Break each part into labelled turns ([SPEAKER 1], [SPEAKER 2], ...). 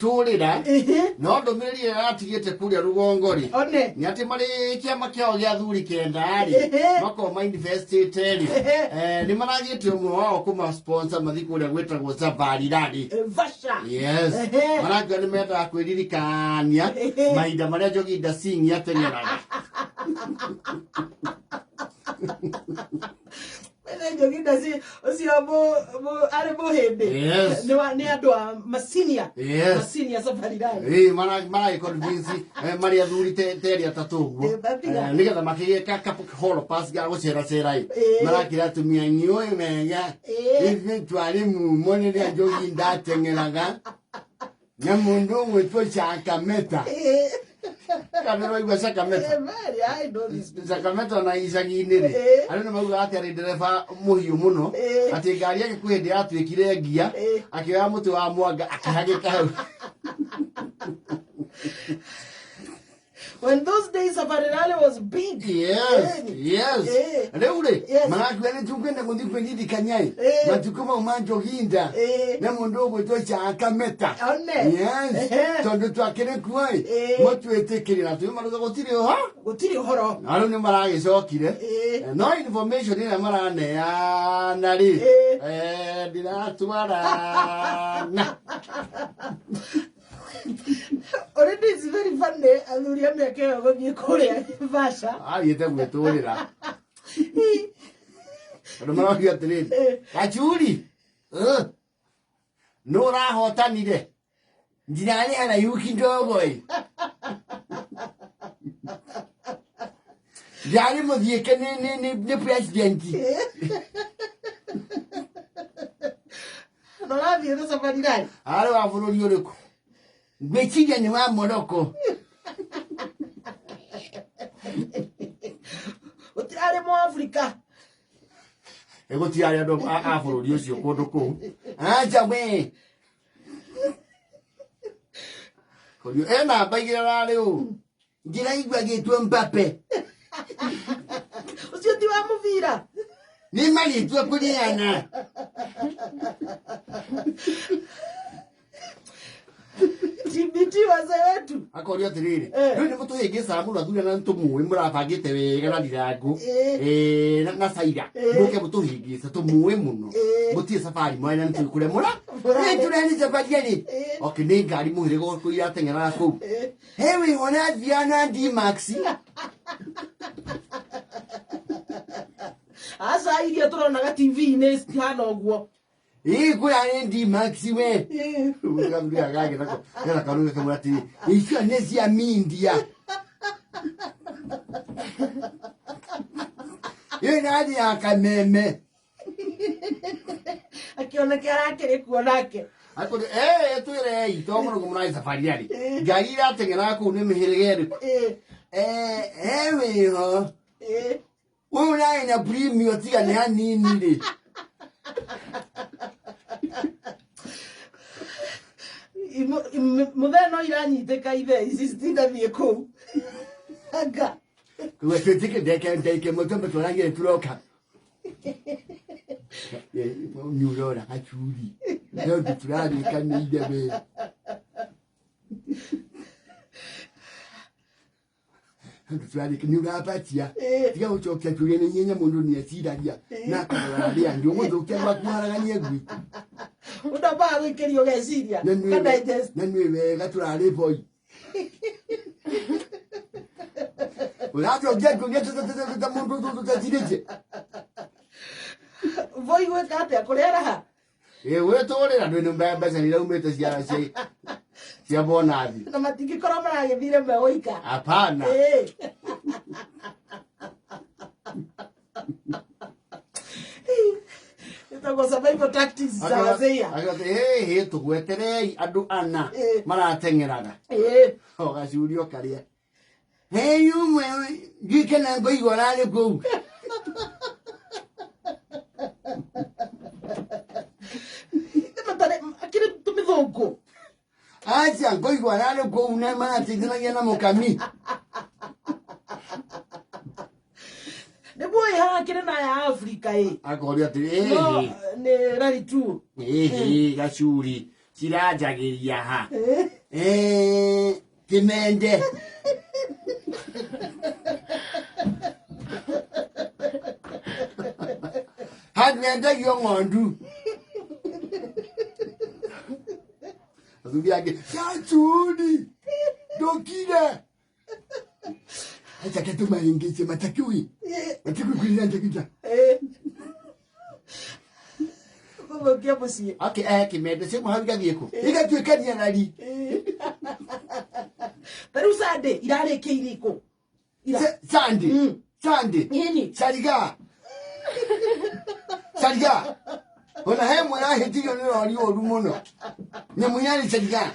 [SPEAKER 1] Tũrĩra
[SPEAKER 2] Ĩhĩ.
[SPEAKER 1] No ndũmĩrĩri ĩrĩa aratigĩte kũrĩa rũgongo rĩ,
[SPEAKER 2] One.
[SPEAKER 1] nĩ atĩ marĩ kĩama kĩao gĩa athuri kenda rĩ, makorwo mainvestĩte rĩ, nĩ maragĩte ũmwe wao kũma sponsor mathiĩ kũrĩa gwĩtagwo Safari Rally.
[SPEAKER 2] Vasha.
[SPEAKER 1] Yes. Marakiuga nĩ mendaga kwĩririkania mahinda marĩa Joginda Singh ateng'eraga.
[SPEAKER 2] Ene Joginda si ũcio arĩ mũhĩndĩ.
[SPEAKER 1] Yes.
[SPEAKER 2] Nĩ andũ a masinia. Masinia Safari Rally.
[SPEAKER 1] Ĩĩ, mara convince marĩ athuri terĩ atatũ ũguo.
[SPEAKER 2] Batiga.
[SPEAKER 1] Nĩgetha makĩgĩe ka hall pass ga gũceracera ĩ. Marakĩra atumia nĩũĩ wega. Ithuĩ twarĩ mumo rĩrĩa Joginda ateng'eraga na mũndũ ũgwĩtwo Shakameta. Kana ũraigua Shakameta?
[SPEAKER 2] Very, I know this.
[SPEAKER 1] Shakameta na icagi-inĩ rĩ, andũ nĩ maugaga atĩ arĩ ndereba mũhiũ mũno, atĩ ngari yake kwĩ hĩndĩ yatuĩkire ngia, akĩoya mũtĩ wa mwanga akĩhagĩka hau.
[SPEAKER 2] When those days Safari Rally was big.
[SPEAKER 1] Yes. Rĩu rĩ, marakiuga nĩ tũkwenda gũthiĩ kwĩririkania ĩ, matukũ mau ma Njoginda na mũndũ ũgwĩtwo Shakameta.
[SPEAKER 2] One.
[SPEAKER 1] Yes. Tondũ twakĩrĩ kuo ĩ, mũtwĩtĩkĩre na tũĩ maruga gũtirĩ ũho.
[SPEAKER 2] Gũtirĩ ũhoro.
[SPEAKER 1] Na rĩu nĩ maragĩcokire. No information ĩrĩa maraneana rĩ, ndiratwarana.
[SPEAKER 2] Already it's very funny athuri a mĩaka ĩyo gũthiĩ kũrĩa Vasha.
[SPEAKER 1] Athiĩte gwĩtũrĩra. Andũ marauga atĩrĩrĩ, Gachuri, nũ ũrahotanire? Ndirarĩ haraihu kidogo ĩ. Ndirarĩ mũthiĩke nĩ president.
[SPEAKER 2] Na ũrathiĩ na Safari Rally.
[SPEAKER 1] Arĩ wa bũrũri ũrĩkũ? Ngwĩciria nĩ wa Morocco.
[SPEAKER 2] Gũtirarĩ Mũafrika.
[SPEAKER 1] Gũtirarĩ andũ a bũrũri ũcio kũndũ kũu. Acha we. Kũrio e namba igĩrĩ ararĩ ũ? Ndĩraigua agĩtwo Mbappe.
[SPEAKER 2] Ũcio ti wa mũbira.
[SPEAKER 1] Nĩ marĩtwa kũrĩana.
[SPEAKER 2] TBT wazee wetu.
[SPEAKER 1] Akorio atĩrĩrĩ, rĩu nĩ mũtũhĩngĩcaga mũno athuri na nĩtũmũĩ mũrabangĩte wega na ndirangũ na caira, mũke mũtũhĩngĩce tũmũĩ mũno, mũtirĩ safari mwarĩ na nĩtũĩ kũrĩa mũra
[SPEAKER 2] Mũrarĩ.
[SPEAKER 1] nĩtũrani safari rĩ. Okay, nĩ ngari mũhĩrĩga ũrĩkũ irateng'eraga kũu? He wĩ ũrathiaga na D-Max.
[SPEAKER 2] Aca iria tũronaga TV-inĩ citihana ũguo.
[SPEAKER 1] Ĩĩ kũrĩa nĩ D-Max we. Gathuri gake nako kena karuga kamwe atĩ icio nĩ cia mindia. Ĩyo ĩrathiĩ ya kameme.
[SPEAKER 2] Akĩoneke arakĩrĩ kuo nake.
[SPEAKER 1] Akũrĩ eh twĩrei to mũno mũraĩ safari arĩ. Ngari irateng'era kũu nĩ mĩhĩrĩga ĩrĩkũ? Eh he wĩho. Ũyũ ũrarĩ na premium tiga nĩ hanini rĩ.
[SPEAKER 2] Mũthee no iranyitĩka ithe ici citindathiĩ kũu. Anga.
[SPEAKER 1] Kuga twĩtĩke ndeke ndeke mũtwe mũtwaragire turoka. Nĩ ũrora gacuri. No ũndũ tũrarĩkanĩire we. Ũndũ tũrarĩka nĩ ũrabatia. Tiga gũcokia kĩũria na ihenya mũndũ nĩ eciragia na akarora arĩa angĩ. Ũgũthũkia gwaku haraganie gwitũ.
[SPEAKER 2] Mũndũ ambaga gũikĩria ũgeciria.
[SPEAKER 1] Na nĩ
[SPEAKER 2] Ũka digest.
[SPEAKER 1] na nĩ wega tũrarĩ boi. Ũracokia kĩũria ta mũndũ tũtacirĩtie.
[SPEAKER 2] Voi gwĩka atĩa kũrĩa raha?
[SPEAKER 1] Ĩ gwĩtũrĩra ndwĩ nĩ mbeca nĩ iraumĩte cia bonathi.
[SPEAKER 2] Na matingĩkorwo maragĩthire me ũika.
[SPEAKER 1] Hapana.
[SPEAKER 2] Ĩtagwo survival tactics za wazee.
[SPEAKER 1] Akiuga hĩ hĩ tũgweterei andũ ana marateng'eraga. O gacurio karĩa. Hei umwe ndiũĩ kana ngũigua ũrarĩ kũu.
[SPEAKER 2] Akĩrĩ tũmĩthũngũ.
[SPEAKER 1] Aca ngũigua ararĩ kũu na marateithanagia na mũkami.
[SPEAKER 2] Nĩguo ĩ haha kĩrĩ na ya Afrika ĩ.
[SPEAKER 1] Akoria atĩrĩ,
[SPEAKER 2] No
[SPEAKER 1] ĩhĩ,
[SPEAKER 2] nĩ rari tu.
[SPEAKER 1] ĩhĩ gacuri ciranjagĩria ha. Kimende. Handũ endagio ng'ondu. Athuri angĩ gacuri ndũkire. Acha tũmaingĩcie matakiwi. Matakiwi njakita.
[SPEAKER 2] Gũthũkia mũciĩ.
[SPEAKER 1] Okay, Kimende cio mũhau igathiĩ kũ? Igatuĩkania rari.
[SPEAKER 2] Ta rĩu Sunday irarĩkĩirie kũ? Ira.
[SPEAKER 1] Sunday. Sunday.
[SPEAKER 2] Nini?
[SPEAKER 1] Cariga. Cariga. Ona he mwe ahĩtirio nĩ rori ũru mũno. Nyamũ yarĩ cariga.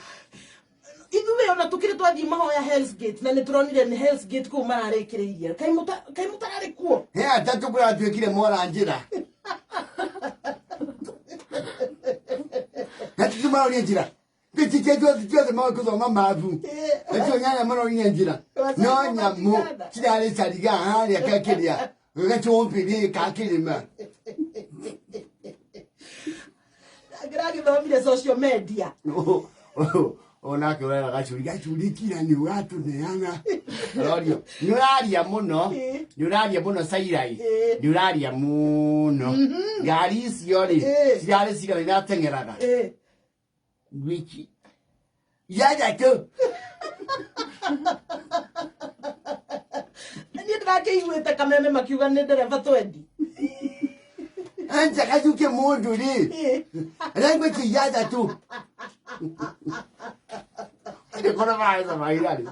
[SPEAKER 2] Ithuĩ ona tũkĩrĩ twathiĩ mahoya Hell's Gate na nĩ tũronire nĩ Hell's Gate kũu mararĩkĩrĩirie. Kaĩ mũtararĩ kuo?
[SPEAKER 1] He atatũ kũratuĩkire mora njĩra. Na titi marorie njĩra. Gĩcicio ciothe ciothe maũĩ gũthoma mabu. Nacio nyanya marorie njĩra. No nyamũ cirarĩ cariga harĩa kakĩrĩa. Gacũmbĩrĩ kakĩrĩma.
[SPEAKER 2] Ngĩragĩthomire social media.
[SPEAKER 1] Onake ũrera gacuri gacuri kira nĩ ũratũneana. Arorio nĩ ũraria mũno, nĩ ũraria mũno Sairai, nĩ ũraria mũno. Ngari icio rĩ cirarĩ cigana irateng'eraga? Wiki ithathatũ.
[SPEAKER 2] Niĩ ndĩrakĩiguĩte kameme makiuga nĩ ndereba 20.
[SPEAKER 1] Anja gacuke mũndũ rĩ araigua ithathatũ. Ndĩkona mareza maira rĩ.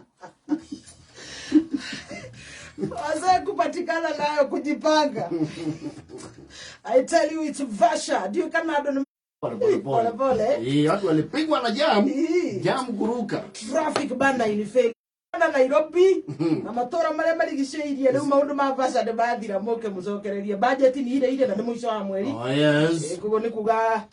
[SPEAKER 2] Wazee kupatikana nayo kujipanga. I tell you it's Vasha. Ndio kama andũ nĩ
[SPEAKER 1] Pole pole
[SPEAKER 2] pole pole.
[SPEAKER 1] Watu walipigwa na jam. Jam kuruka.
[SPEAKER 2] Traffic bana ilifeli. Na Nairobi na matũra marĩa marigicĩirie rĩu maũndũ ma Vasha nĩ mathira mũke mũcokererie budget nĩ ire ire na nĩ mũico wa mweri.
[SPEAKER 1] Oh yes.
[SPEAKER 2] Koguo nĩ kuga.